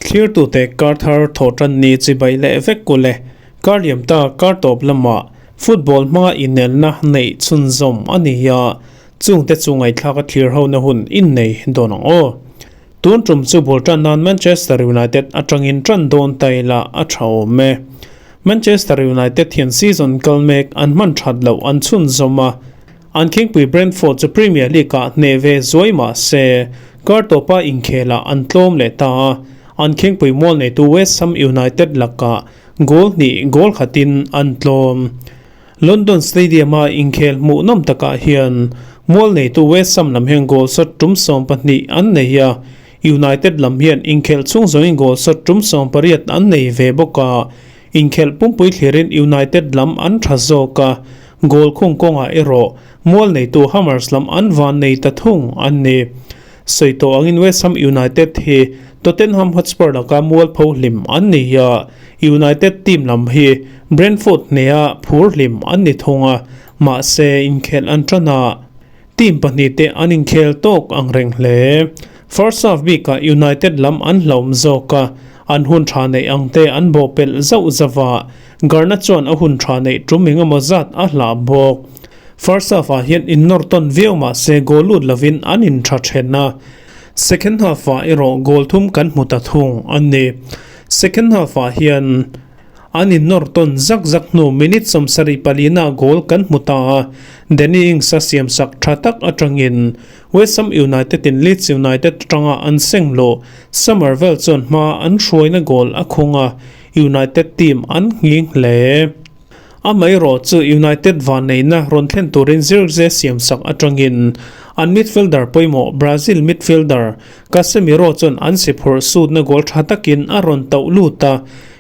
Thlirtute kar thar thawh tan ni chibai leh vek kul e. Kar liam ta kar tawp lamah football hmanga inelna neih chhunzawm a ni a, chungte chu ngaihthlak a thlir hona hun innei dawn ang aw. Tun tum chu bul tan nan Manchester United atangin tan dawn ta ila a tha awm e. Manchester United hian season kal mek an hman that loh an chhunzawm a, an khingpui Brentford chu Premier League-ah hneh ve zuai mah se kar tawpa inkhelah an tlawm leh ta a, an khingpui mual neitu West Ham United lakah goal hnih goal khatin an tlawm. London Stadium-a inkhel hmuhnawm takah hian mual neitu West Ham lam hian goal shot tum 12 an nei a, United lam hian inkhelh chhung zawngin goal shot tum 18 an nei ve bawk a, inkhelh pumpui thlirin United lam an tha zawk a, goal khung kawngah erawh mual neitu Hammers lam an van nei ta thung an ni. Sawi tawh angin West Ham United hi Tottenham Hotspur laka mualpho hlim an ni a, United team lam hi Brentford hneha phur hlim an ni thung a, mahse inkhelh an tan a, team pahnihte an inkhel tawk ang reng hle. First half bikah United lam an hlauhawm zawk a, an hun tha neih ang te an bawhpelh zauh zauh a, Garnacho chuan a hun tha neih tum engemaw zat a hlah bawk. First half ah hian innawr tawn viau mahse goal lut lovin an intha then a, second half ah erawh goal thum kan hmu ta thung a ni. Second half ah hian an innawr tawn zak zak hnu minute 74 ah goal kan hmu ta a, Danny Ings a siamsak tha tak atangin West Ham United in Leeds United atanga an seng loh Summerville chuan hma an hruaina goal a khung a, United team an nghing hle. Amaherawh chu United vanneihna rawn thlen turin Zirkzee siamsak atangin an midfielder pawimawh Brazil midfielder Casemiro chuan an si phurh sutna goal tha takin a rawn tauh lut a,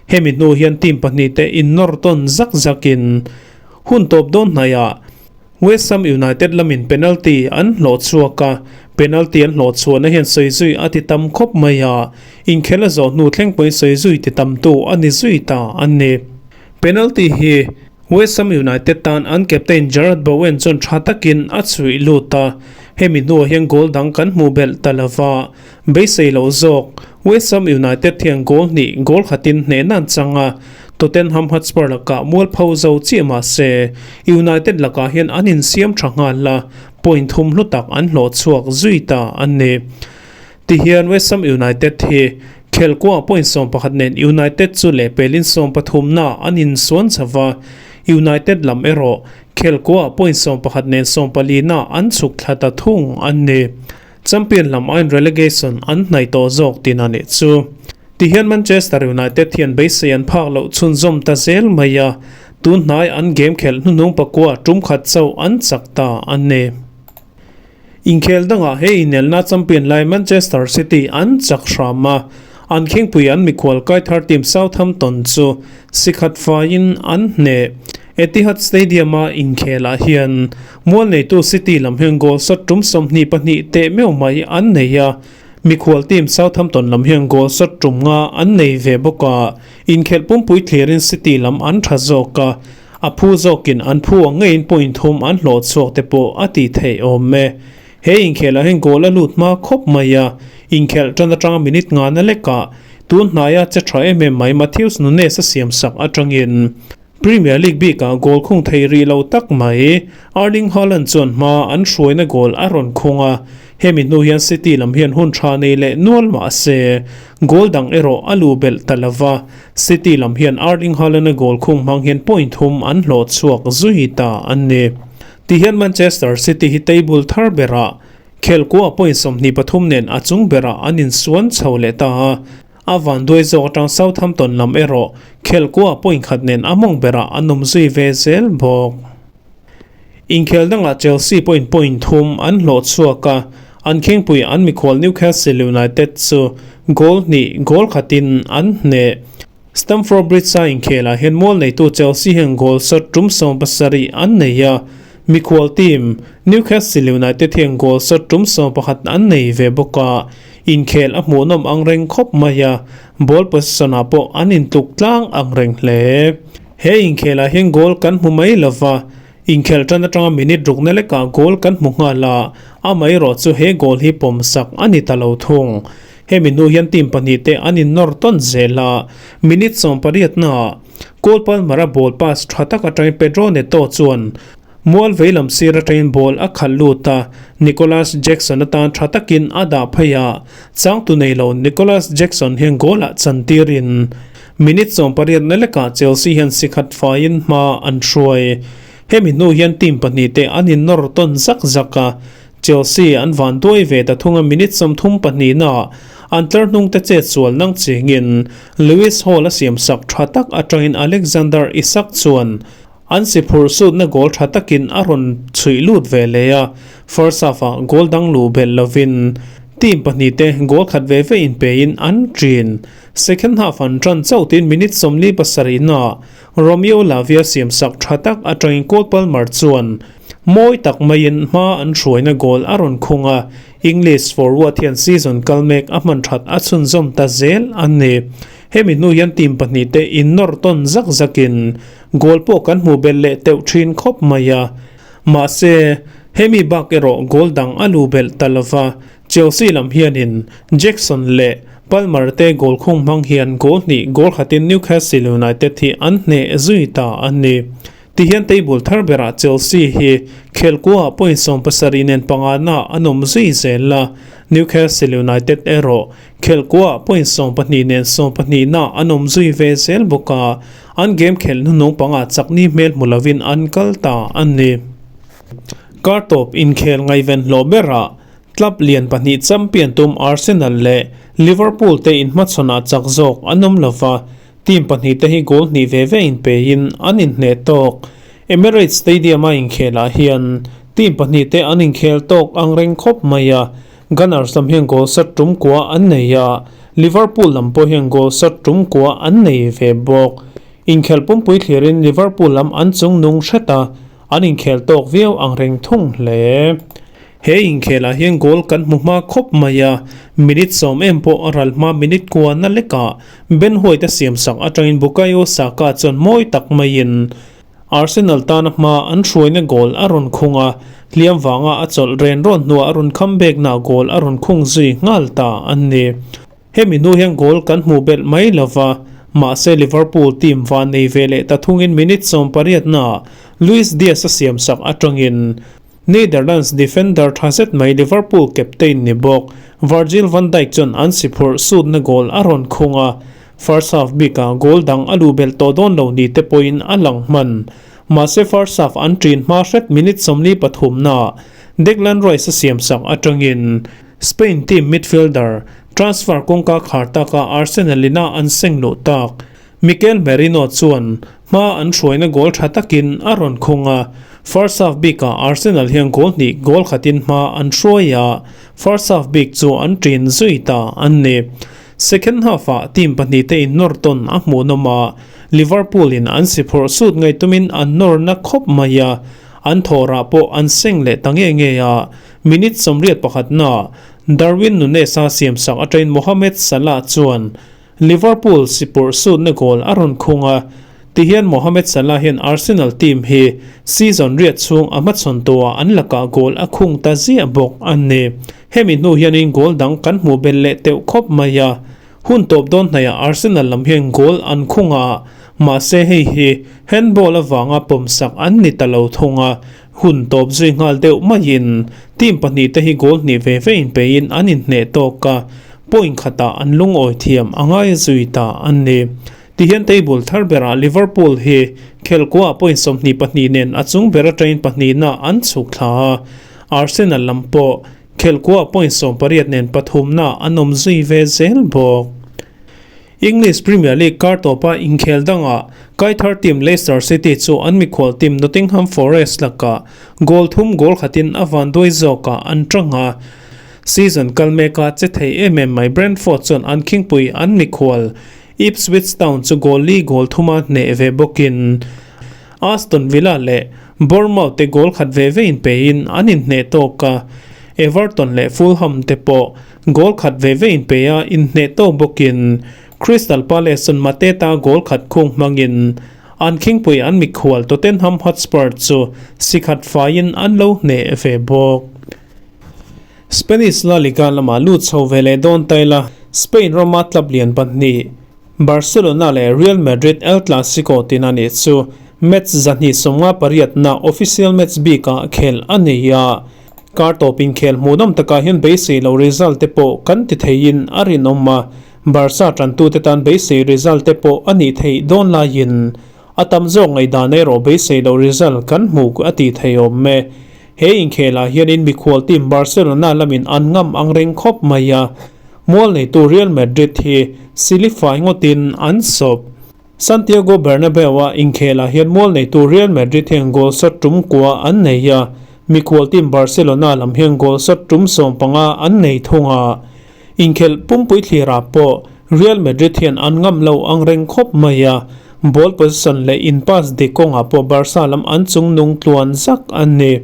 hemi hnu hian team pahnihte innawr tawn zak zakin hun tawp dawn hnaiah West Ham United lamin penalty an hlawh chhuak a, penalty an hlawh chhuahna hian sawi zui a ti tam khawp mai a, inkhel a zawh hnu thleng pawhin sawi zui ti tamtu a ni zui ta a ni. Penalty hi West Ham United tan an captain Jarrod Bowen chuan tha takin a chhuih lut a, hemi hnuah hian goal dang kan hmuh belh ta lova, beisei loh zawk. West Ham United hian goal hnih goal khatin hnehna an chang a, Tottenham Hotspur lakah mualpho zo chiah mah se United lakah hian an insiam tha nghal a, point thum hlu tak an hlawh chhuak zui ta a ni. Tihian West Ham United hi khelkuah point 11 nen United chu lehpelin 13 na an insuan chho va, United lam erawh khelkuah point 11 nen 14 na an chhuk thla ta thung a ni. Champion lam aiin relegation an hnaih tawh zawk tihna nih chu. Tihian Manchester United hian beisei an phak loh chhunzawm ta zel mai a, tun hnai an game khelh hnuhnung pakua tum khat chauh an chak ta a ni. Inkhel dangah he inelna champion lai Manchester City an chak hram a, an khingpui an mikhual kai thar team Southampton chu sikhat faiin an hneh. Etihad Stadium-a inkhelah hian mual neitu City lam hian goal shot tum 22 teh meuh mai an nei a, mikhual team Southampton lam hian goal shot tum nga an nei ve bawk a, inkhelh pumpui thlirin City lam an tha zawk a, a phu zawkin an phu ang ngeiin point thum an hlawh chhuak te pawh a tih theih awm e. He inkhelah hian goal a lut hma khawp mai a, inkhelh tan atanga minute nga na lekah tun hnaia che tha em em mai Matheus Nunes a siamsak atangin Premier League bikah goal khung thei rih lo tak mai Erling Haaland chuan hma an hruaina goal a rawn khung a, hemi hnu hian City lam hian hun tha nei leh nual mah se goal dang erawh a lu belh ta lova, City lam hian Erling Haaland-a goal khung hmang hian point thum an hlawh chhuak zui ta a ni. Tihian Manchester City hi table thar berah khelkuah point 23 nen a chung berah an insuan chho leh ta a, A van duai zawk atang Southampton lam erawh khelkuah point khat nen a mawng berah an awm zui ve zel bawk. Inkhel dangah Chelsea pawhin point thum an hlawh chhuak a, an khingpui an mikhual Newcastle United chu goal hnih goal khatin an hneh. Stamford Bridge-a inkhelah hian mual neitu Chelsea hian goal shot tum 17 an nei a, mikhual team Newcastle United hian goal shot tum 11 an nei ve bawk a, Inkhel a hmuhnawm ang reng khawp mai a, ball possession ah pawh an intluk tlang ang reng hle. He inkhelah hian goal kan hmu mai lova, inkhel tan atanga minute rukna lekah goal kan hmu nghal a, amaherawh chu he goal hi pawmsak a ni ta lo thung. Hemi hnu hian team pahnihte an innawr tawn zel a, minute sawmpariatnaah Cole Palmer-a ball pass tha tak atangin Pedro Neto chuan mual veilam sir atangin ball a khalh lut a, Nicolas Jackson atan tha takin a dah phei a, changtu nei lo Nicolas Jackson hian goal-ah chantirin minute sawmpariatna lekah Chelsea hian sikhat faiin hma an hruai. Hemi hnu hian team pahnihte an innawr tawn zak zak a, Chelsea an van duai ve ta thung a, minute 32 naah an tlar hnungte chet sual nang chingin Lewis Hall a siamsak tha tak atangin Alexander Isak chuan an si phurh sutna goal tha takin a rawn chhuih lut ve leh a, first half-ah goal dang luh belh lovin team pahnihte goal khat ve ve inpein an ṭin. Second half an ṭan chauh tiin minute 47 naah Romeo Lavia siamsak tha tak atangin Cole Palmer chuan mawi tak maiin hma an hruaina goal a rawn khung a, English forward hian season kal mek a hman that a chhunzawm ta zel a ni. Hemi hnu hian team pahnihte innawr tawn zak zakin goal pawh kan hmuh belh leh teuh thin khawp mai a. Mahse, hemi bak erawh goal dang a lu belh ta lova, Chelsea lam hianin Jackson leh Palmer te goal khung hmang hian goal hnih goal khatin Newcastle United hi an hneh zui ta a ni. Tihian table thar berah Chelsea hi khelkuaah point 70 nen pangana an awm zui zel a, Newcastle United erawh khelkuaah point 12 nen 12 na an awm zui ve zel bawk a, an game khel hnuhnung panga chakni hmel hmu lovin an kal ta a ni. Kar tawp inkhel ngaihven hlawh berah club lian pahnih champion tum Arsenal leh Liverpool te inhmachhawnah chak zawk an awm lova, team pahnih te hi goal hnih ve ve inpein an inhneh tawk. Emirates Stadium a inkhelah hian team pahnih te an inkhel tawk ang reng khawp mai a, Gunners lam hian goal sat tum kua an nei a, Liverpool lam pawh hian goal sat tum kua an nei ve bawk. Inkhel pumpui thlirin Liverpool lam an chung nung hret a, an inkhel tawk viau ang reng thung hle. He inkhelah hian goal kan hmu hma khawp mai a, minute 10 em pawh a ral hma minute kua na lekah Ben White a siamsak atangin Bukayo Saka chuan mawi tak maiin Arsenal tana hma an hruaina goal a rawn khung a, hliam vanga a chawlh ren rawn hnuah a rawn comeback na goal a rawn khung zui nghal ta a ni. Hemi hnu hian goal kan hmuh belh mai lova, mahse Liverpool team van nei ve leh ta thungin minute 18 naah Luis Diaz a siamsak atangin Netherlands defender tha zet mai Liverpool captain ni bawk Virgil van Dijk chuan an si phurh sutna goal a rawn khung a, first half bikah goal dang a luh belh tawh dawn lo ni te pawhin a lang hman. Mahse first half an ṭin hma hret minute 43 naah Declan Rice a siamsak atangin Spain team midfielder transfer kawngka khar taka Arsenal ina an seng luh tak Mikel Merino chuan hma an hruaina goal tha takin a rawn khung a, first half bikah Arsenal hian goal hnih goal khatin hma an hruai a, first half bik chu an ṭin zui ta an ni. Second half-ah team pahnih te innawr tawn a hmuhnawm a, Liverpool in an si phurh sut ngaihtumin an nawr na khawp mai a, an thawhrah pawh an seng leh ta nge nge a, minute 81 naah Darwin Nunez-a siamsak atangin Mohamed Salah chuan Liverpool si purh sutna goal a rawn khung a, tihian Mohamed Salah hian Arsenal team hi season riat chhung a hmachhawn tawhah an lakah goal a khung ta ziah bawk a ni. Hemi hnu hianin goal dang kan hmuh belh leh teuh khawp mai a, hun tawp dawn hnaihah Arsenal lam hian goal an khung a, mahse hei hi handball avanga pawmsak an ni ta lo thung a, hun tawp zui nghal deuh maiin team pahnih te hi goal hnih ve ve inpein an inhneh tawk a, point khatah an lungawi thiam a ngai zui ta a ni. Tihian table thar berah Liverpool hi khelkuaah point 22 nen a chung ber atangin pahnihna an chhuk thla a, Arsenal lam pawh khelkuaah point 18 nen pathumna an awm zui ve zel bawk. English Premier League kar tawpa inkhel dangah Kaithar team Leicester City chu an mikhual team Nottingham Forest lakah goal thum goal khatin a van duai zawkah an tang a, season kal meka che thei em em mai Brentford chuan an khingpui an mikhual Ipswich Town chu goal li goal thuma hneh ve bawkin Aston Villa leh Bournemouth te goal khat ve ve inpein an inhneh tawk a, Everton leh Fulham te pawh goal khat ve ve inpe a inhneh tawk bawkin Crystal Palace chuan Mateta goal khat khung hmangin an khingpui an mikhual Tottenham Hotspur chu si khat faiin an lo hneh ve bawk. Spanish La Liga lamah lut chho ve leh dawn taila. Spain rama club lian pahnih Barcelona leh Real Madrid El Clasico tin a nih chu match 258na official match bikah khelh a ni a. Kar tawp inkhel hmuhnawm takah hian beisei lo result te pawh kan ti theiin a rinawm a, Barca tantute tan beisei result te pawh a nih theih dawn laiin a tam zawk ngaihdan erawh beisei lo result kan hmu a tih thei awm e. He inkhelah hianin mikhual team Barcelona lamin an ngam ang reng khawp mai a, mual neitu Real Madrid hi silifai ngawtin an sawp. Santiago Bernabeu-a inkhelah hian mual neitu Real Madrid hian goal shot tum kua an nei a, mikhual team Barcelona lam hian goal shot tum 15 an nei thung a. Inkhelh pumpui thlirah pawh Real Madrid hian an ngam lo ang reng khawp mai a, ball possession leh in pass dik kawngah pawh Barca lam an chungnung tluan zak a ni.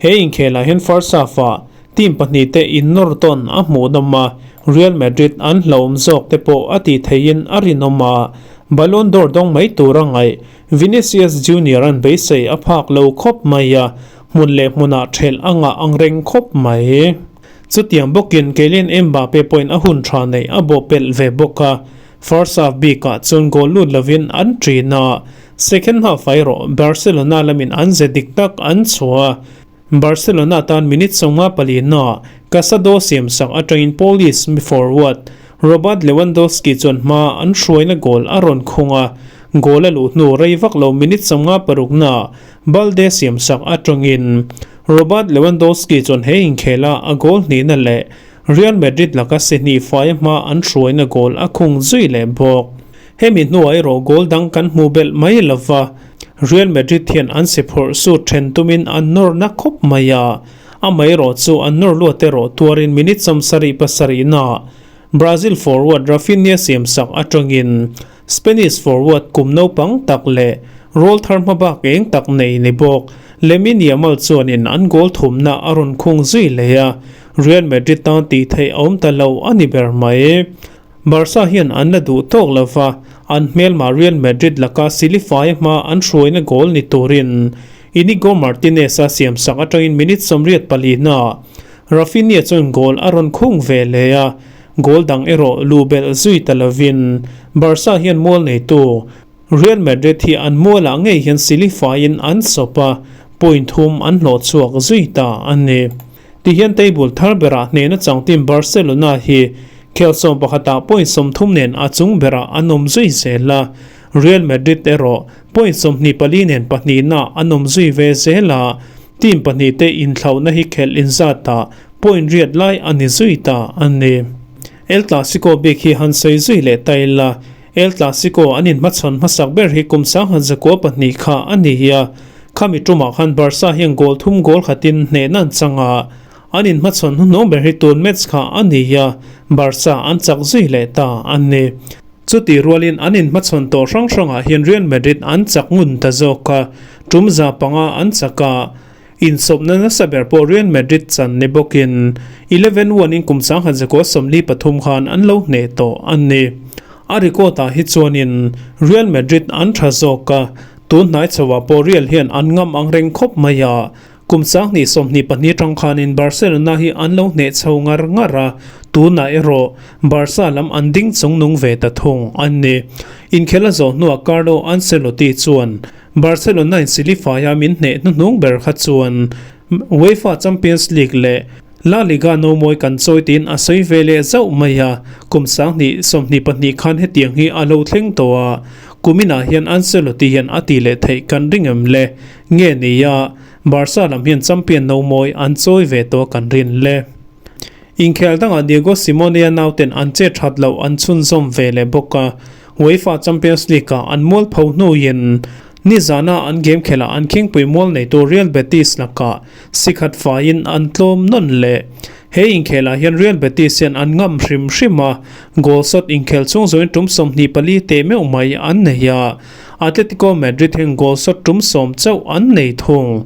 He inkhelah hian first half-ah team pahnihte innawr tawn a hmuhnawm a, Real Madrid an hlauhawm zawk te pawh a tih theihin a rinawm a, Ballon d'Or dawng mai tura ngaih Vinicius Junior-a'n beisei a phak lo khawp mai a, hmun leh hmunah thelh a ngah ang reng khawp mai. Chutiang bawkin Kylian Mbappe pawhin a hun tha neih a bawhpelh ve bawk a, first half bikah chuan goal lut lovin an ṭin a, second half ah erawh Barcelona lamin an ze dik tak an chhuah a. Barcelona tan minute 54 na Casado siamsak atangin Polish forward Robert Lewandowski chuan hma an hruaina goal a rawn khung a, goal a luh hnu rei vak lo minute 56 na Balde siamsak atangin Robert Lewandowski chuan he inkhela a goal hnihna leh Real Madrid laka si hnih fai hma an hruaina goal a khung zui leh bawk. Hemi hnuah erawh goal dang kan hmu belh mai lova, Real Madrid hian an si phawrh sut then tumin an nawr na khawp mai a, amaherawh chu an nawr luat erawh tuarin minute 77 na Brazil forward Raphinha siamsak atangin Spanish forward kum naupang tak leh rawl thar hmabak eng tak nei ni bawk Lamine Yamal chuanin an goal thumna a rawn khung zui leh a, Real Madrid tan tih theih a awm ta lo a ni ber mai. Barca hian an la duh tawk lova, an hmelma Real Madrid laka silifai hma an hruaina goal ni turin Inigo Martinez-a siamsak atangin minute 84 na Raphinha chuan goal a rawn khung ve leh a, Goal dang erawh luh belh zui ta lovin Barca hian mual neitu Real Madrid hi an mualah ngei hian silifaiin an sawp a, point thum an hlawh chhuak zui ta a ni. Tihian table thar berah hnehna chang team Barcelona hi khel 11ah point 30 nen a chung berah an awm zui zel a, Real Madrid erawh point 24 nen pahnihna an awm zui ve zel a, team pahnihte inthlauhna hi khelh inzatah Point riat lai a ni zui ta a ni. El Clasico bik hi han sawi zui leh ta ila, El Clasico an inhmachhawn hmasak ber hi kum 2002 kha a ni a, khami tumah khan Barca hian goal thum goal khatin hnehna an chang a, an inhmachhawn hnuhnawng ber hi tun match kha a ni a, Barca an chak zui leh ta a ni. Chutih rualin an inhmachhawn tawh hrang hrangah hian Real Madrid an chak ngun ta zawk a, tum 500 an chak a, Insawpna nasa ber pawh Real Madrid chan ni bawkin 11-1 in kum 1943 khan an lo hneh tawh a ni. A record ah hi chuanin Real Madrid an tha zawk a, tun hnai chhoah pawh Real hian an ngam ang reng khawp mai a, kum 2022 tang khanin Barcelona hi an lo hneh chho ngar ngar a, tunah erawh Barca lam an ding chungnung ve ta thung a ni. Inkhel a zawh hnuah Carlo Ancelotti chuan Barcelona in silifai-a min hneh hnuhnung ber kha chuan UEFA Champions League leh La Liga nomawi kan chawi tiin a sawi ve leh zauh mai a, kum 2022 khan hetiang hi a lo thleng tawh a, kuminah hian Ancelotti hian a ti leh theih kan ring em le? Nge ni a, Barca lam hian champion nomawi an chawi ve tawh kan rin le? Inkhel dangah Diego Simeone-a nauten an che that loh an chhunzawm ve leh bawk a, UEFA Champions League-ah an mualpho hnuin nizana an game khelhah an khingpui mual neitu Real Betis lakah si khat faiin an tlawm nawn leh. He inkhelah hian Real Betis hian an ngam hrim hrim a, goal shot inkhel chhung zawhin tum 24 teh meuh mai an nei a, Atletico Madrid hian goal shot tum 10 chauh an nei thung.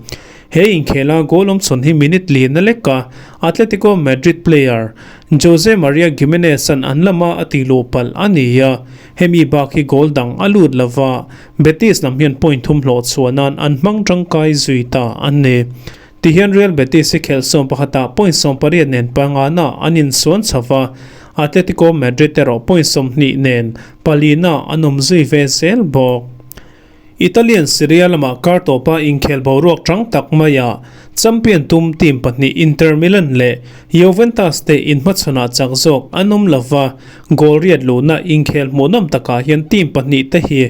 He inkhela goal awm chhawn hi minute li na lek a, Atletico Madrid player Jose Maria Gimenez-a'n an lama a tih luh palh a ni a, hemi bak hi goal dang a lut lova, Betis lam hian point thum hlawh chhuah nan an hmang tangkai zui ta a ni. Tihian Real Betis hi khelh 11ah point 18 nen pangana an insuan chho va, Atletico Madrid erawh point 20 nen palina an awm zui ve zel bawk. Italian Serie A lamah kar tawpa inkhel boruak tang tak maia champion tum team pahnih Inter Milan leh Juventus te inhmachhawnah chak zawk an awm lova, goal riat luhna inkhel hmuhnawm takah hian team pahnih te hi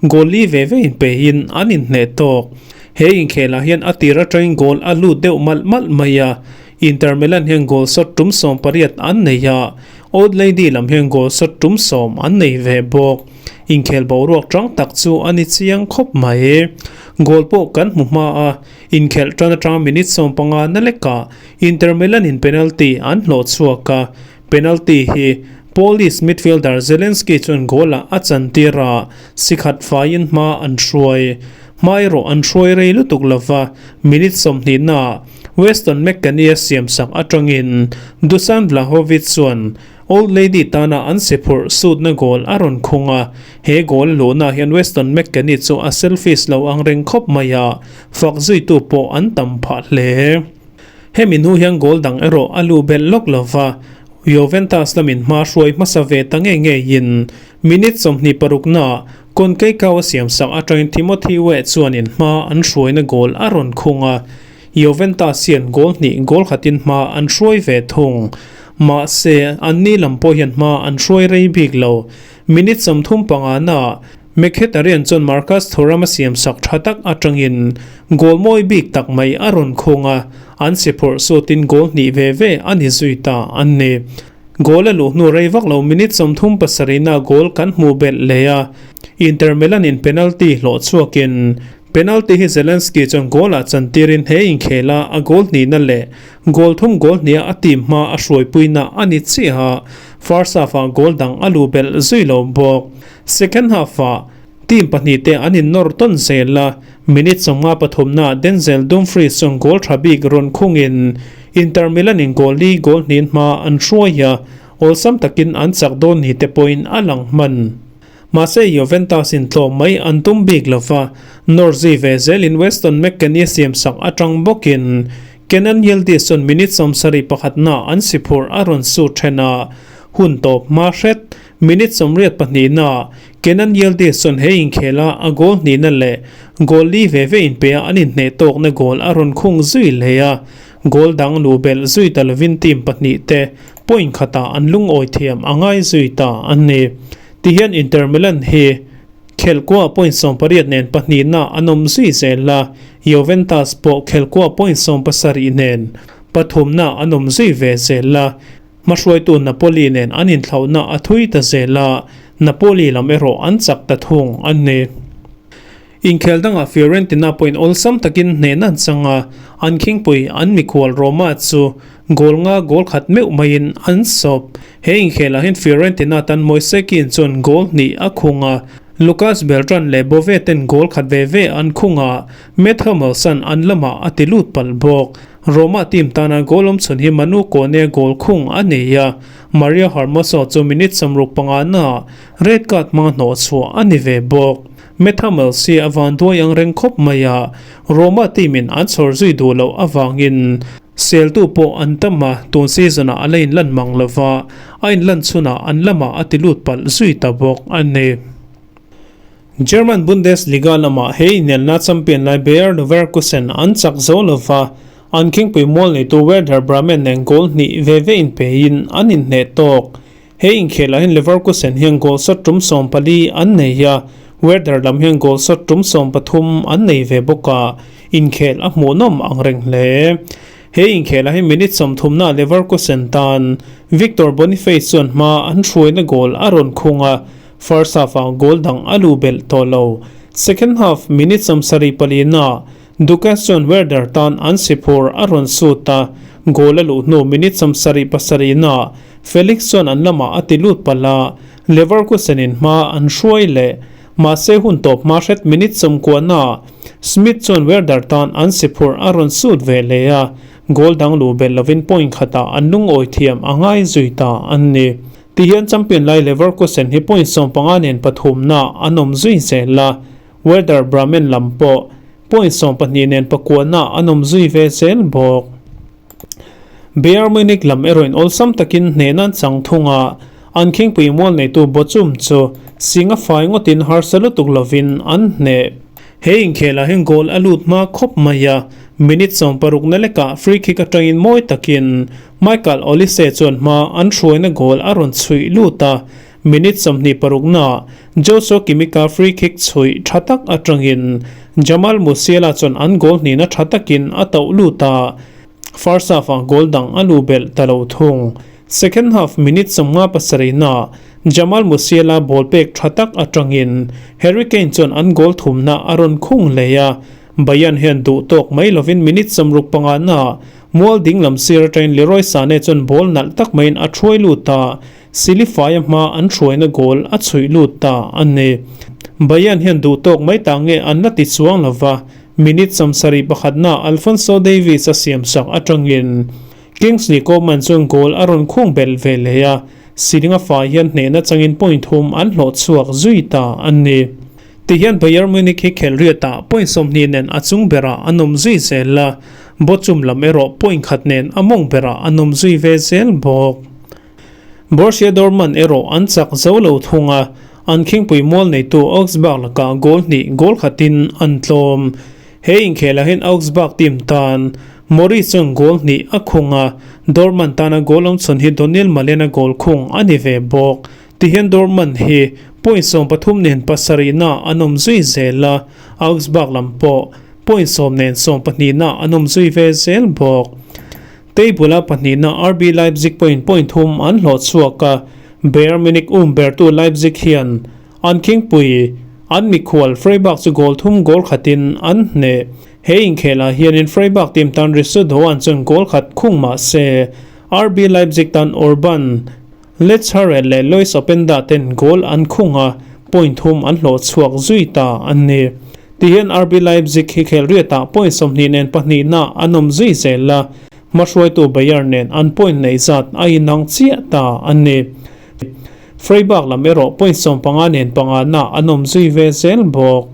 goal li ve ve inpeihin an inhneh tawk. He inkhelah hian a tir atangin goal a lut deuh malh malh mai a, Inter Milan hian goal shot tum 18 an nei a, Old Lady lam hian goal shot tum 10 an nei ve bawk. Inkhel boruak tang tak chu a ni chiang khawp mai. Goal pawh kan hmu hma a, inkhelh tan atanga minute 15 na lekah Inter Milan in penalty an hlawh chhuak a, penalty hi Polish midfielder Zielinski chuan goal ah a chantir a, sikhat faiin hma an hruai. Hma erawh an hruai rei lutuk lova, minute 20 naah Weston McKennie a siamsak atangin Dusan Vlahovic chuan Old Lady tana an si phurh sutna goal a rawn khung a, he goal luhna hian Weston McKennie chu a selfish lo ang reng khawp mai a, fak zuitu pawh an tam phah hle. Hemi hnu hian goal dang erawh a lu belh lawk lova, Juventus lamin hma hruai hmasa ve ta ngei ngeiin minute 26 naah Konkei-kau a siamsak atangin Timothy Weah chuanin hma an hruaina goal a rawn khung a, Juventus hian goal hnih goal khatin hma an hruai ve thung. Mahse, anni lam pawh hian hma an hruai rei bik lo. Minute 35 naah Mkhitaryan chuan Marcus Thuram a siamsak tha tak atangin goal mawi bik tak mai a rawn khung a, an si phurh sutin goal hnih ve ve a ni zui ta an ni. Goal a luh hnu rei vak lo minute 37 naah goal kan hmuh belh leh a, Inter Milan in penalty hlawh chhuakin Penalty hi Zielinski chuan goal-ah chantirin he inkhela a goal hnihna leh goal thum goal hniha a team hma a hruaipuina a ni chiah a, first half-ah goal dang a luh belh zui lo bawk. Second half-ah team pahnih te an innawr tawn zel a, minute 53naah Denzel Dumfries chuan goal tha bik rawn khungin Inter Milan-in goal li goal hnihin hma an hruai a, awlsam takin an chak dawn ni te pawhin a lang hman. Mahse Juventus in tlawm mai an tum bik lova, nawr zui ve zelin Weston McKennie siamsak atang bawkin Kenan Yildiz chuan minute 71 na an si phurh a rawn su then a, hun tawp hma hret. Minute 82 na Kenan Yildiz chuan he inkhela a goal hnihna leh goal li ve ve inpea an inhneh tawkna goal a rawn khung zui leh a, goal dang luh belh zui ta lovin team pahnih te point khatah an lungawi thiam a ngai zui ta a ni. Tihian Inter Milan hi khelhkuah point 18 nen pahnihna an awm zui zel a, Juventus pawh khelhkuah point 17 nen pathumna an awm zui ve zel a, hmahruaitu Napoli nen an inthlauhna a thui ta zel a, Napoli lam erawh an chak ta thung a ni. Inkhel dangah Fiorentina pawhin awlsam takin hnehna an chang a, an khingpui an mikhual Roma chu goal nga goal khat meuh maiin an sawp. He inkhelah hian Fiorentina tan Moise Kean chuan goal hnih a khung a, Lucas Beltran leh Bove ten goal khat ve ve an khung a, Matt Hummels-a'n an lamah a ti lut palh bawk. Roma team tana goal awm chhun hi Manu Kone goal khung a nei a, Mario Hermoso chu minute 65 naah red card hmanga hnawh chhuah a ni ve bawk. Methamels hi a van duai ang reng khawp mai a, Roma team in an chhawr zui duh loh avangin seltu pawh an tam a, tun season ah a la inlan mang lova, a inlan chhunah an lamah a ti lut palh zui ta bawk a ni. German Bundesliga lamah he inelna champion lai Bayer Leverkusen an chak zo lova, an khingpui mual neitu Werder Bremen nen goal hnih ve ve inpeiin an inhneh tawk. He inkhelah hian Leverkusen hian goal shot tum 14 an nei a, Werder lam hian goal shot tum 13 an nei ve bawk a, inkhel a hmuhnawm ang reng hle. He inkhelah hian minute 30 naah Leverkusen tan Victor Boniface chuan hma an hruaina goal a rawn khung a, first half-ah goal dang a luh belh tawh lo. Second half minute 74 naah Dukas chuan Werder tan an si phur a rawn sut a, goal a luh hnu minute 77 naah Felix chuan an lamah a ti lut palh a, Leverkusen in hma an hruai leh. Mahse hun tawp hma hret minute 90 naah Smith chuan Werder tan an si phurh a rawn sut ve leh a, goal dang luh belh lovin point khatah an lungawi thiam a ngai zui ta an ni. Tihian champion lai Leverkusen hi point 15 nen pathumna an awm zui zel a, Werder Bremen lam pawh point 12 nen pakuana an awm zui ve zel bawk. Bayern Munich lam erawhin awlsam takin hnehna an chang thung a, an khingpui mual neitu Bochum chu sing a fai ngawtin harsa lutuk lovin an hneh. He inkhelah hian goal a lut hma khawp mai a, minute 60 na lekah free kick atangin mawi takin Michael Olise chuan hma an hruaina goal a rawn chhuih lut a, minute 26 naah Joshua Kimmich-a free kick chhuih tha tak atangin Jamal Musiala chuan an goal hnihna tha takin a tauh lut a, first half-ah goal dang a luh belh ta lo thung. Second half minute 57 naah Jamal Musiala ball pek tha tak atangin Harry Kane chuan an goal thumna a rawn khung hlei a, Bayern hian duh tawk mai lovin minute 65 naah mual ding lam sir atangin Leroy Sane chuan ball nalh tak maiin a thuai lut a, Silifai a hma an hruaina goal a chhuih lut ta a ni. Bayern hian duh tawk mai ta nge an la ti chuang lova, minute 71 naah Alphonso Davies a siam sak atangin Kingsley Coman chuan goal a rawn khung belh ve leh a, silinga fai hian hnehna changin point thum an hlawh chhuak zui ta a ni. Tihian Bayern Munich hi khelhriatah point 20 nen a chung berah an awm zui zel a, Bochum lam erawh point khat nen a mawng berah an awm zui ve zel bawk. Borussia Dortmund erawh an chak zo lo thung a, an khingpui mual neitu Augsburg lakah goal hnih goal khatin an tlawm. He inkhelah hian Augsburg team tan Moritz chuan goal hnih a khung a, Dortmund tana goal awm chhawn hi Donyell Malen-a goal khung a ni ve bawk. Tihian Dortmund hi point 13 nen pasarihna an awm zui zel a, Augsburg lam pawh point 10 nen 12na an awm zui ve zel bawk. Table-a pahnihna RB Leipzig pawhin point thum an hlawh chhuak a, Bayern Munich um bertu Leipzig hian an khingpui an mikhual Freiburg chu goal thum goal khatin an hneh. He inkhelah hianin Freiburg team tan Ritsu Doan chuan goal khat khung mah se, RB Leipzig tan Orban Letscharel leh Lois Openda ten goal an khung a, point thum an hlawh chhuak zui ta a ni. Tihian RB Leipzig hi khelriatah point 20 nen pahnihna an awm zui zel a, hmahruaitu Bayern nen an point neih zat a inang chiah ta a ni. Freiburg lam erawh point 15 nen pangana an awm zui ve zel bawk.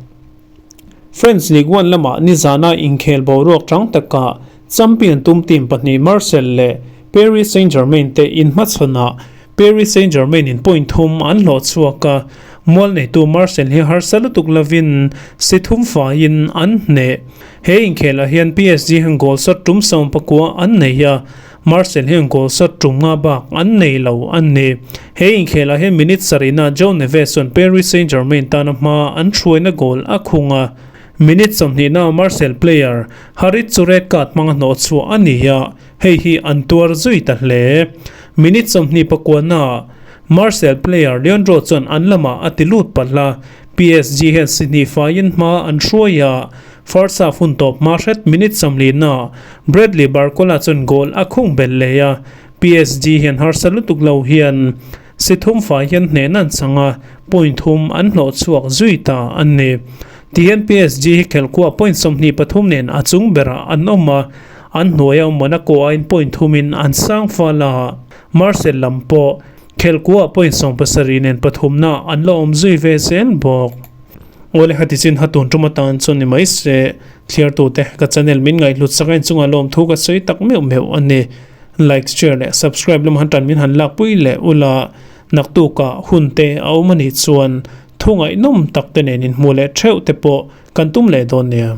French Ligue 1 lamah nizana inkhel boruak tang takah champion tum team pahnih Marseille leh Paris Saint-Germain te inhmachhawnah Paris Saint-Germain in point thum an hlawh chhuak a, mual neitu Marseille hi harsa lutuk lovin si thum faiin an hneh. He inkhelah hian PSG hian goal shot tum 19 an nei a, Marseille hian goal shot tum nga bak an nei lo a ni. He inkhelah hian minute sarihna João Neves chuan Paris Saint-Germain tana hma an hruaina goal a khung a, minute 20na Marseille player Harit chu red card hmanga hnawh chhuah a ni a, hei hi an tuar zui ta hle. Minute 29na Marseille player Leandro chuan an lamah a ti lut palh a, PSG hian si hnih faiin hma an hruai a, First half hun tawp hma hret minute 40na Bradley Barcola chuan goal a khung belh leh a, PSG hian harsa lutuk lo hian si thum fai hian hnehna an chang a, point thum an hlawh chhuak zui ta a ni. Tihian PSG hi khelhkuah point 23 nen a chung berah an awm a, an hnuaia Monaco aiin point thumin an sang fal a, Marseille lam pawh khelhkuah point 17 nen pathumna an la awm zui ve zel bawk. Awle hati chin hatun tum atan chuan ni mai se thliartute ka channel min ngaihhlut sak a inchungah lawmthu ka sawi tak meuh meuh a ni. Like, share leh subscribe lam han tan min han lakpui leh ula naktukah hun te a awm a nih chuan thu ngaihnawm tak te nen inhmuh leh theuh te pawh kan tum leh dawn nia.